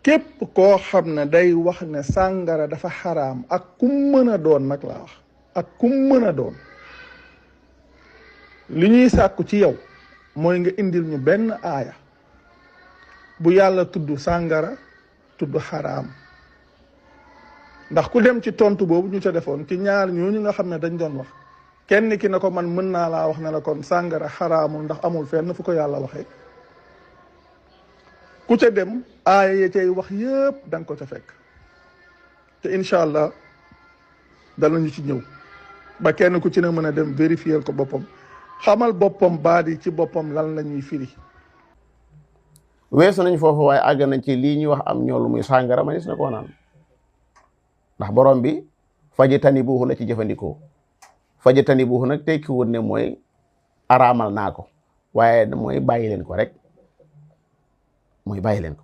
képp koo xam ne day wax ne sàngara dafa xaraam ak kum mën a doon nag laa wax ak kum mën a doon, li ñuy sàkku ci yow mooy nga indil ñu benn aaya bu yàlla tudd sàngara tudd xaraam. ndax ku dem ci tontu boobu ñu ca defoon ci ñaar ñooñu nga xam ne dañ doon wax, kenn ki ne ko man mën naa laa wax ne la kon sàngara xaraamul ndax amul fenn fu ko yàlla waxee. ku ca dem aaya ya cay wax yëpp da nga ko ca fekk te incha allah danañu ci ñëw ba kenn ku ci ne mën a dem vérifier ko boppam, xamal boppam baat yi ci boppam lan la ñuy firi. weesu nañ foofu waaye àgg nañ ci lii ñuy wax am ñoolu muy sàngara manis na koo naan, ndax borom bi fajitani buuxu la ci jëfandikoo. fajitani buuxu nag tekkiwut ne mooy araamal naa ko, waaye mooy bàyyi leen ko rek, mooy bàyyi leen ko.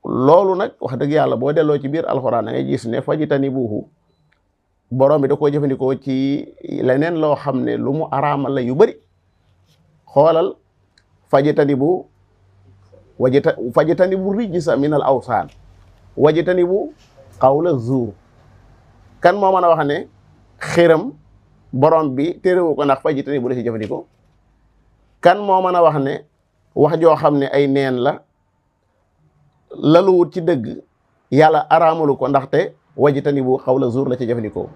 loolu nag wax dëgg yàlla boo delloo ci biir alxuraan da ngay gis ne fajitani buuxu borom bi da koo jëfandikoo ci leneen loo xam ne lu mu araamal la yu bëri. xoolal fajitani bu fajitani bu rijsa min al awsaan wajitani bu qawla zuur. kan moo mën a wax ne xiram borom bi téréwu ko ndax fajitani bu la ci jëfandikoo? kan moo mën a wax ne wax joo xam ne ay neen la laluwut ci dëgg yàlla araamalu ko ndaxte wajitani bu qawla zuur la ci jëfandikoo?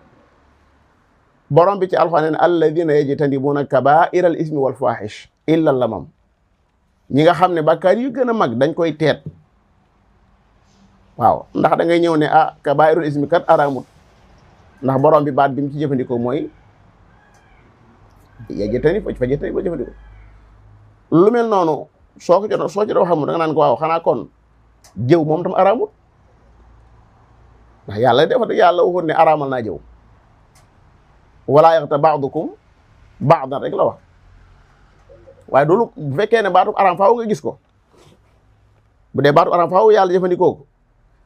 borom bi ci alxuraan ne alladina yajtanibuna kabaira al ismi wal fahish illa lamam. ñi nga xam ne bàkkaar yu gën a mag dañ koy teet. waaw ndax da ngay ñëw ne kabairul ismi kat araamut, ndax borom bi baat bi mu ci jëfandikoo mooy yajtani fa jëfandikoo. lu mel noonu soo ci doon xamul da nga naan ko waaw xanaa kon jëw moom tam araamut, ndax yàlla dafa yàlla waxut ne araamal naa jëw. wala yaxta ba'dukum ba'dan rek la wax, waaye loolu bu fekkee ne baatu araam faaw nga gis ko. bu dee baatu araam faaw yàlla jëfandikoo ko.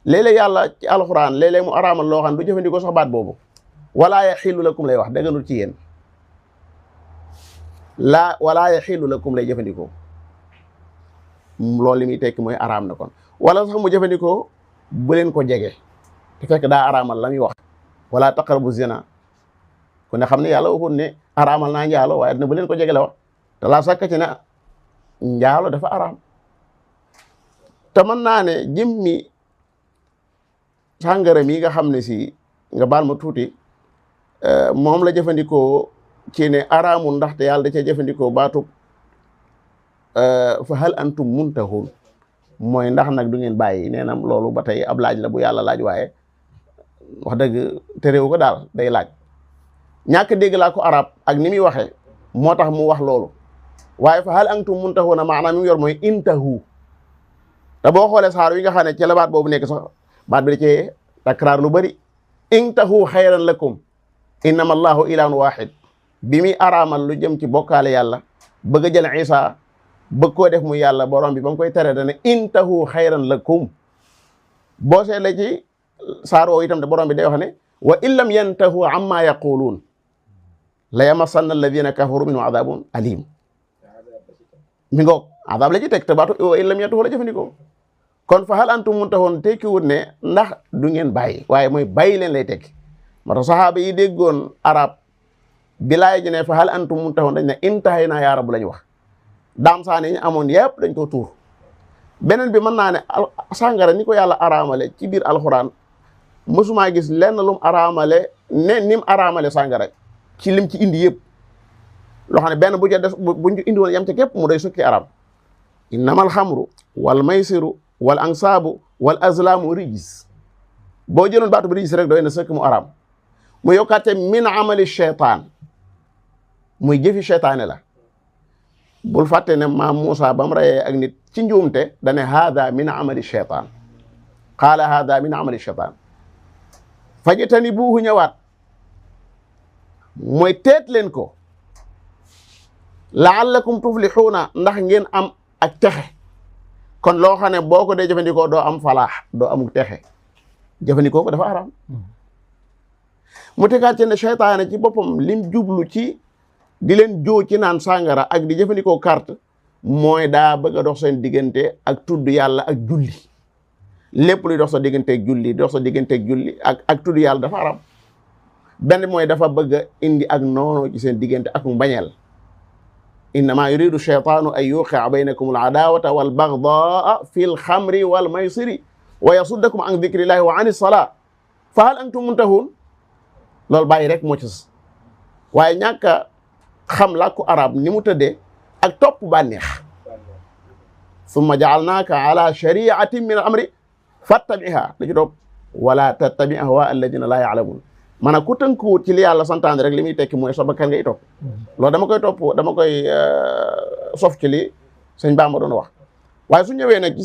léeg-léeg yàlla ci alxuraan léeg-léeg mu araamal loo xam ne du jëfandikoo sax baat boobu. wala yaxillu lakum lay wax dëgganul ci yéen. wala yaxillu lakum lay jëfandikoo. loolu li muy tekki mooy araam na kon. wala sax mu jëfandikoo bu leen ko jege te fekk daa araamal la muy wax. wala taqrabu zina. ku ne xam ne yàlla waxul ne araamal naa njaalo, waaye dina bu leen ko jege la wax. te laa sàkk ci ne njaalo dafa araam. te mën naa ne jëmmi sàngara mi nga xam ne si nga baal ma tuuti moom la jëfandikoo ci ne araamul ndaxte yàlla da cee jëfandikoo baatub fa hal antum muntahun, mooy ndax nag du ngeen bàyyi. nee na loolu ba tey ab laaj la bu yàlla laaj, waaye wax dëgg terewu ko daal day laaj. ñàkk dégg laa ko arab ak ni muy waxee moo tax mu wax loolu, waaye fa hal antum muntahuna maanaam mi mu yor mooy intahu. te boo xoolee saar yi nga xam ne ci la baat boobu nekk sax baat bi da cee takraar lu bëri. intahu xayran lakum innama allahu ilahun wahid. bi muy araamal lu jëm ci bokkaale yàlla bëgg a jël Isa bëgg koo def muy yàlla, borom bi ba mu koy tere dane intahu xayran lakum. boo seetlee ci saar woowu itam te borom bi day wax ne wa in lam yantahu amma yaquluun la yamassanna alladina kafaru minhum adabun alim. mi ngoog adab la ci teg te baatu wa in lam yantahu la jëfandikoo. kon fa hal antum muntahun tekkiwut ne ndax du ngeen bàyyi, waaye mooy bàyyi leen lay tekki. moo tax saxaaba yi déggoon arab bi laay ji ne fa hal antum muntahun dañ ne intahaynaa yaa rabbu la ñu wax. daam saane ñu amoon yëpp dañ ko tuur. beneen bi mën naa ne sàngara ni ko yàlla araamale ci biir alxuraan mësumaa gis lenn lum araamale ne nim araamale sàngara ci lim ci indi yëpp loo xam ne benn bu ca des buñ indi woon yam ca képp mu doy sukki araam. innamal xamru wal maysiru wal ansaabu wal azlaamu rijs. boo jëloon baatu bi rijs rek doy na sëkk mu araam. mu yokkaate min amali cheytaan, muy jëfi cheytaane la. bul fàtte ne maam Moussa ba mu reyee ak nit ci njuumte dane haada min amali cheytaan, qaala haada min amali cheytaan. fajtani buuhu ñëwaat mooy teet leen ko laallakum tuflixuuna ndax ngeen am ak texe. kon loo xam ne boo ko dee jëfandikoo doo am falaax, doo amuk texe, jëfandikoo ko dafa araam. mu tegaat ci ne cheytaane ci boppam lim jublu ci di leen joo ci naan sàngara ak di jëfandikoo carte mooy daa bëgg a dox seen diggante ak tudd yàlla ak julli. lépp luy dox sa digganteeg julli dox sa digganteeg julli ak tudd yàlla dafa haram benn mooy dafa bëgg a indi ak noonu ci seen diggante ak mbañeel innama yuridu shaytaanu an yuqia baynakum al adawata wal bagdaa fi l xamri wal maysiri wa yasuddakum an dikrillahi wa an salaa fa hal antum muntahun loolu bàyyi rek moo ci waaye ñàkk a xam làkku arab ni mu tëddee ak topp bànneex summa jaalnaaka ala shariatin min al amri fattabiha da ci topp wala tattabi ahwa alladina laa yaalamun maanaam ku tënkuwut ci li yàlla santaane rek li muy tekki mooy sa bakkan ngay topp loolu dama koy sof ci li sëñ Bamba doon wax waaye su ñëwee nag